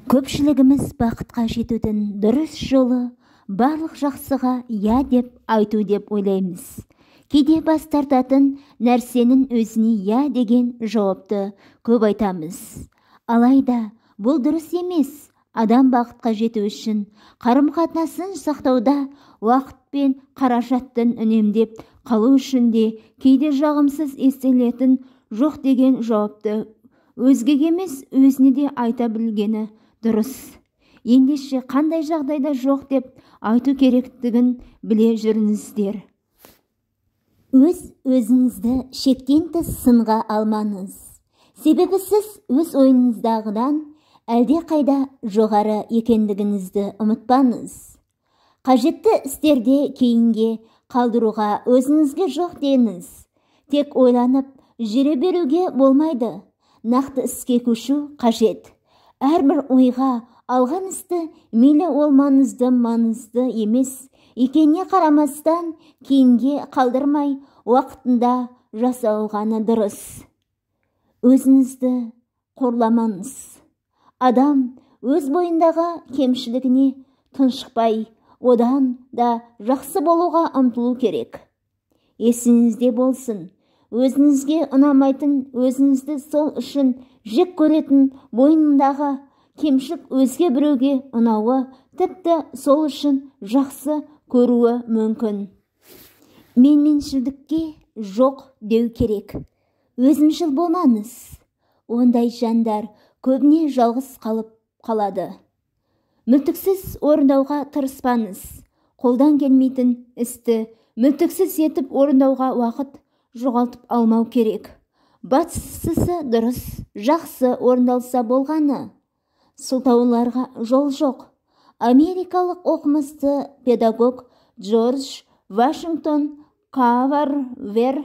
Көпшілігіміз бақытқа жетудің дұрыс жолы барлық жақсыға «иә» деп айту деп ойлаймыз. Кейде бас тартатын нәрсенің өзіне «иә» деген жауапты көп айтамыз. Алайда бұл дұрыс емес. Адам бақытқа жету үшін қарым-қатынасын сақтауда уақыт пен қаражатын үнемдеп қалу үшін де кейде жағымсыз естілетін жоқ деген жауапты өзгеге емес, өзіне де айта білгені дұрыс. Ендеше қандай жағдайда жоқ деп айту керектігін біле жүріңіздер. Өз-өзіңізді шектен тыс сынға алмаңыз. Себебі сіз өз ойыңыздағыдан әлде қайда жоғары екендігіңізді ұмытпаңыз. Қажетті істерде кейінге қалдыруға өзіңізге жоқ деңіз. Тек ойланып жүре беруге болмайды. Нақты іске көшу қажет. Әрбір ойға алған істі, мейлі ол маңызды маңызды емес екеніне қарамастан, кейінге қалдырмай уақытында жасалғаны дұрыс. Өзіңізді қорламаңыз. Адам өз бойындағы кемшілігіне тұншықпай, одан да жақсы болуға ұмтылу керек. Есіңізде болсын, өзіңізге ұнамайтын, өзіңізді сол үшін жек көретін бойындағы кемшілік өзге біреуге ұнауы, тіпті сол үшін жақсы көруі мүмкін. Менменшілдікке жоқ деу керек. Өзімшіл болмаңыз. Ондай жандар көбіне жалғыз қалып қалады. Мүлтіксіз орындауға тырыспаңыз. Қолдан келмейтін істі мүлтіксіз етіп орындауға уақыт жоғалтып алмау керек. Бастысы дұрыс, жақсы орындалса болғаны. Сылтауларға жол жоқ. Америкалық оқымысты педагог Джордж Вашингтон Карвер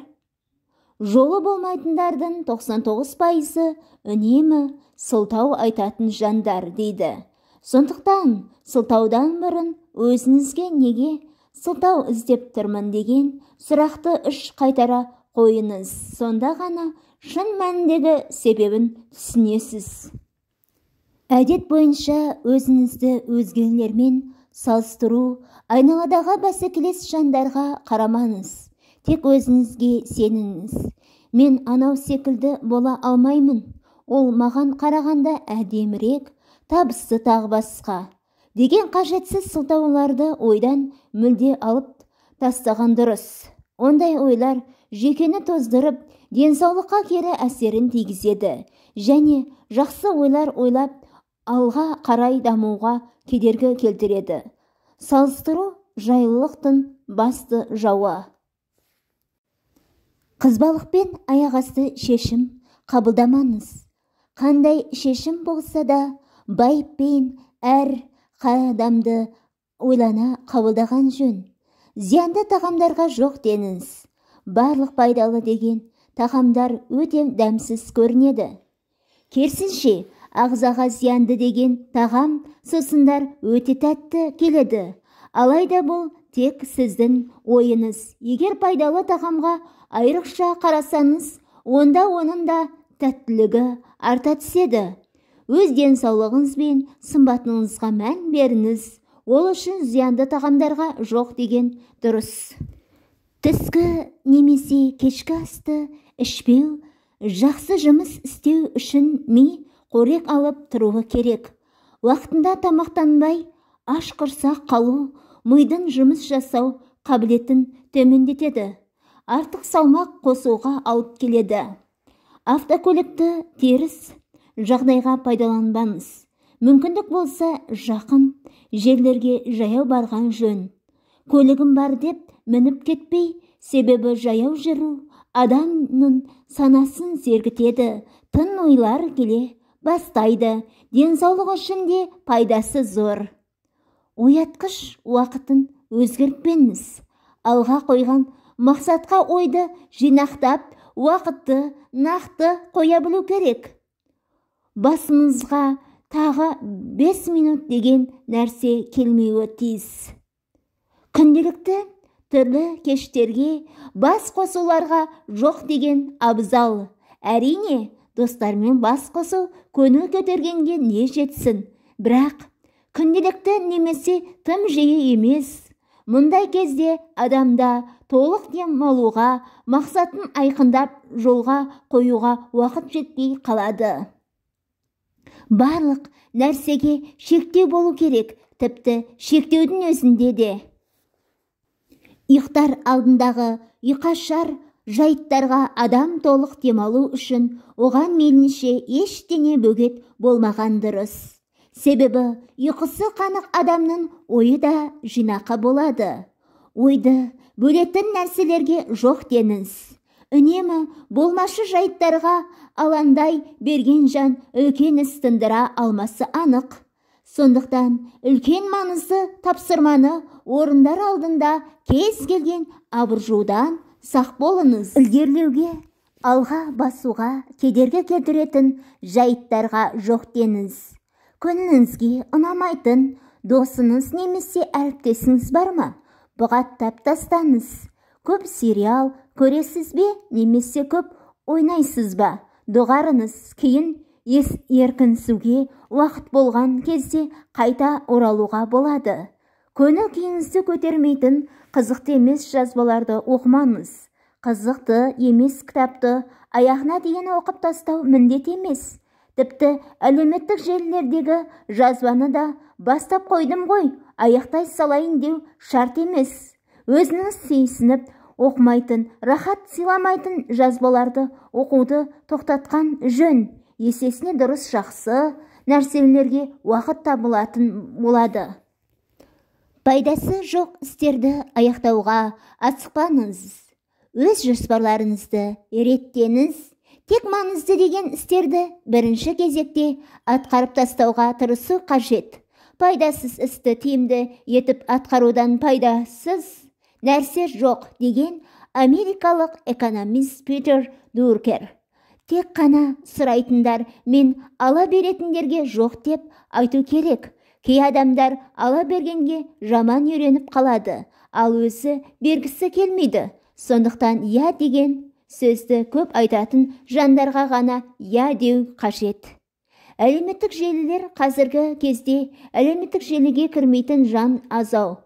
жолы болмайтындардың 99%-ы үнемі сылтау айтатын жандар дейді. Сондықтан сылтаудан бұрын өзіңізге неге сылтау іздеп тұрмын деген сұрақты үш қайтара қойыңыз. Сонда ғана шын мәніндегі себебін түсінесіз. Әдет бойынша өзіңізді өзгелермен салыстыру, айналадағы бәсекелес жандарға қарамаңыз. Тек өзіңізге сеніңіз. Мен анау секілді бола алмаймын. Ол маған қарағанда әдемірек, табысты тағы басқа деген қажетсіз сылтауларды ойдан мүлде алып тастаған дұрыс. Ондай ойлар жүйкені тоздырып, денсаулыққа кері әсерін тигізеді және жақсы ойлар ойлап алға қарай дамуға кедергі келтіреді. Салыстыру жайлылықтың басты жауы. Қызбалықпен аяқасты шешім қабылдамаңыз. Қандай шешім болса да байыппен әр қадамды ойлана қабылдаған жөн. Зиянды тағамдарға жоқ деңіз. Барлық пайдалы деген тағамдар өте дәмсіз көрінеді. Керісінше, ағзаға зиянды деген тағам сусындар өте тәтті келеді. Алайда бұл тек сіздің ойыңыз. Егер пайдалы тағамға айрықша қарасаңыз, онда оның да тәттілігі арта түседі. Өз денсаулығыңыз бен сымбатыңызға мән беріңіз. Ол үшін зиянды тағамдарға жоқ деген дұрыс. Түскі немесе кешкі асты ішпеу, жақсы жұмыс істеу үшін ми қорек алып тұруы керек. Уақытында тамақтанбай, аш құрсақ қалу мидың жұмыс жасау қабілетін төмендетеді. Артық салмақ қосуға алып келеді. Автокөлікті теріс жағдайға пайдаланбаңыз. Мүмкіндік болса, жақын жерлерге жаяу барған жөн. Көлігім бар деп мініп кетпей, себебі жаяу жүру адамның санасын сергітеді, тың ойлар келе бастайды, денсаулық үшін де пайдасы зор. Оятқыш уақытын өзгертпеңіз. Алға қойған мақсатқа ойды жинақтап, уақытты нақты қоя білу керек. Басыңызға тағы 5 минут деген нәрсе келмеуі тиіс. Күнделікті түрлі кештерге, бас қосуларға жоқ деген абзал. Әрине, достармен бас қосу көңіл көтергенге не жетсін. Бірақ күнделікті немесе тым жиі емес. Мұндай кезде адамда толық демалуға, мақсатын айқындап жолға қоюға уақыт жетпей қалады. Барлық нәрсеге шектеу болу керек, тіпті шектеудің өзінде де. Ұйықтар алдындағы ұйқашар жайттарға адам толық демалу үшін оған мейлінше ештеңе бөгет болмаған дұрыс. Себебі ұйқысы қанық адамның ойы да жинақы болады. Ойды бөлетін нәрселерге жоқ деңіз. Үнемі болмашы жайттарға алаңдай берген жан үлкен іс тындыра алмасы анық. Сондықтан үлкен маңызды тапсырманы орындар алдында кез келген абыржудан сақ болыңыз. Ілгерілеуге, алға басуға кедергі келтіретін жайттарға жоқ деңіз. Көңіліңізге ұнамайтын досыңыз немесе әріптесіңіз бар ма? Бұғаттап тастаңыз. Көп сериал көресіз бе немесе көп ойнайсыз ба? Доғарыңыз, кейін еркінсуге уақыт болған кезде қайта оралуға болады. Көңіл күйіңізді көтермейтін қызықты емес жазбаларды оқымаңыз. Қызықты емес кітапты аяғына дейін оқып тастау міндет емес. Тіпті әлеуметтік желілердегі жазбаны да бастап қойдым ғой, аяқтай салайын деу шарт емес. Өзіңіз сүйсініп оқымайтын, рахат сыйламайтын жазбаларды оқуды тоқтатқан жөн. Есесіне дұрыс жақсы нәрселерге уақыт табылатын болады. Пайдасы жоқ істерді аяқтауға асықпаңыз. Өз жоспарларыңызды реттеңіз. Тек маңызды деген істерді бірінші кезекте атқарып тастауға тырысу қажет. Пайдасыз істі тиімді етіп атқарудан пайдасыз нәрсе жоқ деген америкалық экономист Питер Дуркер. Тек қана сұрайтындар мен ала беретіндерге жоқ деп айту керек. Кей адамдар ала бергенге жаман үйреніп қалады, ал өзі бергісі келмейді. Сондықтан «я» деген сөзді көп айтатын жандарға ғана «я» деу қажет. Әлеуметтік желілер. Қазіргі кезде әлеуметтік желіге кірмейтін жан азау.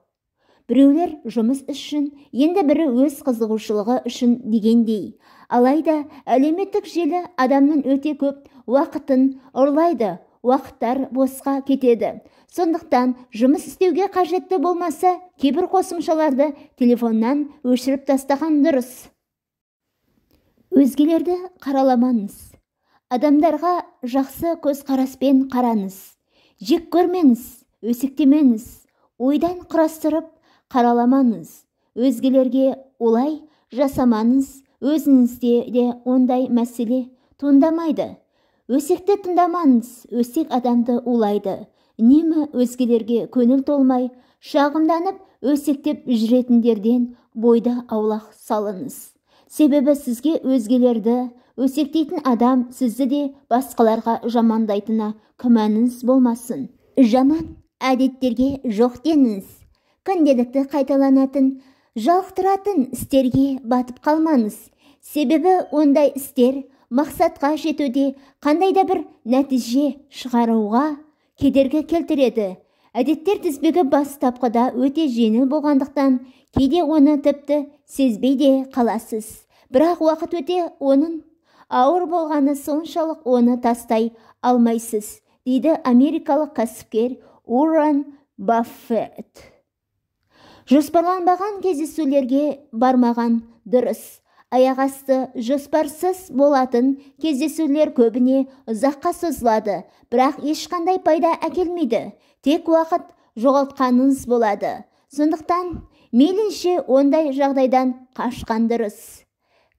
Біреулер жұмыс үшін, енді бірі өз қызығушылығы үшін дегендей. Алайда әлеуметтік желі адамның өте көп уақытын ұрлайды, уақыттар босқа кетеді. Сондықтан жұмыс істеуге қажетті болмаса, кейбір қосымшаларды телефоннан өшіріп тастаған дұрыс. Өзгелерді қараламаңыз. Адамдарға жақсы көзқараспен қараңыз. Жек көрмеңіз, өсектемеңіз, ойдан құрастырып қараламаңыз. Өзгелерге олай жасамаңыз, өзіңізде де ондай мәселе туындамайды. Өсекті тыңдамаңыз, өсек адамды улайды. Үнемі өзгелерге көңіл толмай, шағымданып, өсектеп жүретіндерден бойды аулақ салыңыз. Себебі сізге өзгелерді өсектейтін адам сізді де басқаларға жамандайтынына күмәніңіз болмасын. Жаман әдеттерге жоқ деңіз. Күнделікті қайталанатын, жалықтыратын істерге батып қалмаңыз. Себебі ондай істер мақсатқа жетуде қандай да бір нәтиже шығаруға кедергі келтіреді. Әдеттер тізбегі бастапқыда өте жеңіл болғандықтан, кейде оны тіпті сезбей де қаласыз. Бірақ уақыт өте оның ауыр болғаны соншалық оны тастай алмайсыз, дейді америкалық кәсіпкер Уоррен Баффет. Жоспарланбаған кездесулерге бармаған дұрыс. Аяқ асты жоспарсыз болатын кездесулер көбіне ұзаққа созылады, бірақ ешқандай пайда әкелмейді. Тек уақыт жоғалтқаныңыз болады. Сондықтан мейлінше ондай жағдайдан қашқан дұрыс.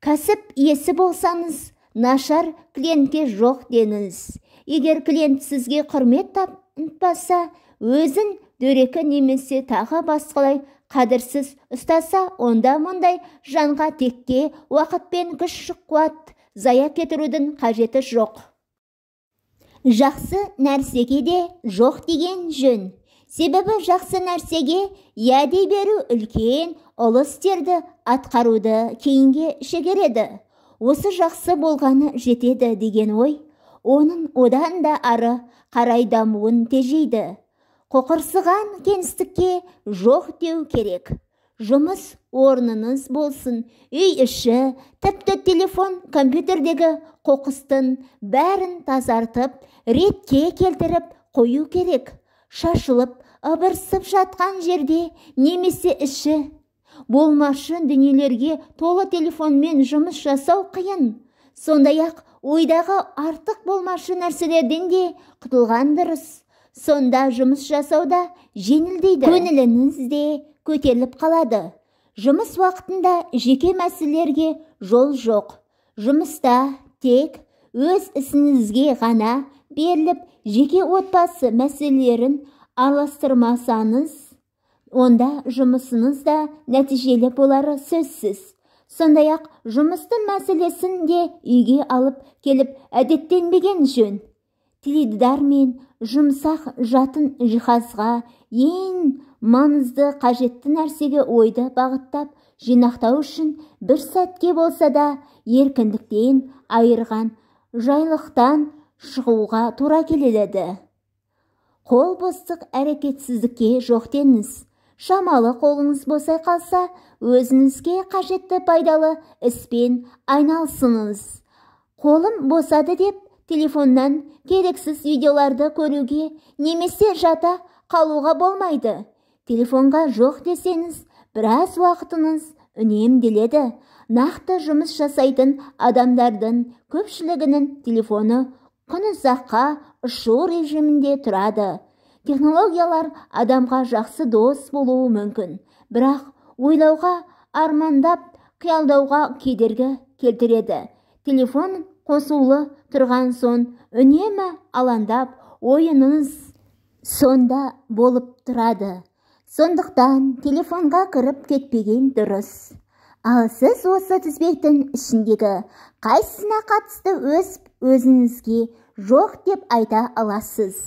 Кәсіп иесі болсаңыз, нашар клиентке жоқ деңіз. Егер клиент сізге құрмет танытпаса, өзін дөрекі немесе тағы басқалай қадірсіз ұстаса, онда мұндай жанға текке уақыт пен күш қуат зая кетірудің қажеті жоқ. Жақсы нәрсеге де жоқ деген жөн. Себебі жақсы нәрсеге иә дей беру үлкен ұлы істерді атқаруды кейінге шегереді. Осы жақсы болғаны жетеді деген ой Оның одан да ары қарай дамуын тежейді. Қоқырсыған кеңістікке жоқ деу керек. Жұмыс орныңыз болсын, үй іші, тіпті телефон, компьютердегі қоқыстың бәрін тазартып, ретке келтіріп қою керек. Шашылып, ыбырсып жатқан жерде немесе іші болмашы дүниелерге толы телефонмен жұмыс жасау қиын. Сондай-ақ ойдағы артық болмашы нәрселерден де құтылған дұрыс. Сонда жұмыс жасауда жеңілдейді. Көңіліңіз де көтеріліп қалады. Жұмыс уақытында жеке мәселелерге жол жоқ. Жұмыста тек өз ісіңізге ғана беріліп, жеке отбасы мәселелерін араластырмасаңыз, онда жұмысыңыз да нәтижелі болары сөзсіз. Сондай-ақ жұмыстың мәселесін де үйге алып келіп әдеттенбеген жөн. Теледидар мен жұмсақ жатын жиһазға ең маңызды қажетті нәрсеге ойды бағыттап жинақтау үшін бір сәтке болса да еркіндіктен айырған жайлықтан шығуға тура келеді. Қол бостық әрекетсіздікке жоқ деңіз. Шамалы қолыңыз босай қалса, өзіңізге қажетті пайдалы іспен айналысыңыз. Қолым босады деп телефоннан керексіз видеоларды көруге немесе жата қалуға болмайды. Телефонға жоқ десеңіз, біраз уақытыңыз үнемделеді. Нақты жұмыс жасайтын адамдардың көпшілігінің телефоны күн ұзаққа ұшу режимінде тұрады. Технологиялар адамға жақсы дос болуы мүмкін, бірақ ойлауға, армандап, қиялдауға кедергі келтіреді. Телефон қосулы тұрған соң үнемі алаңдап, ойыңыз сонда болып тұрады. Сондықтан телефонға кіріп кетпеген дұрыс. Ал сіз осы тізбектің ішіндегі қайсысына қатысты өз өзіңізге жоқ деп айта аласыз?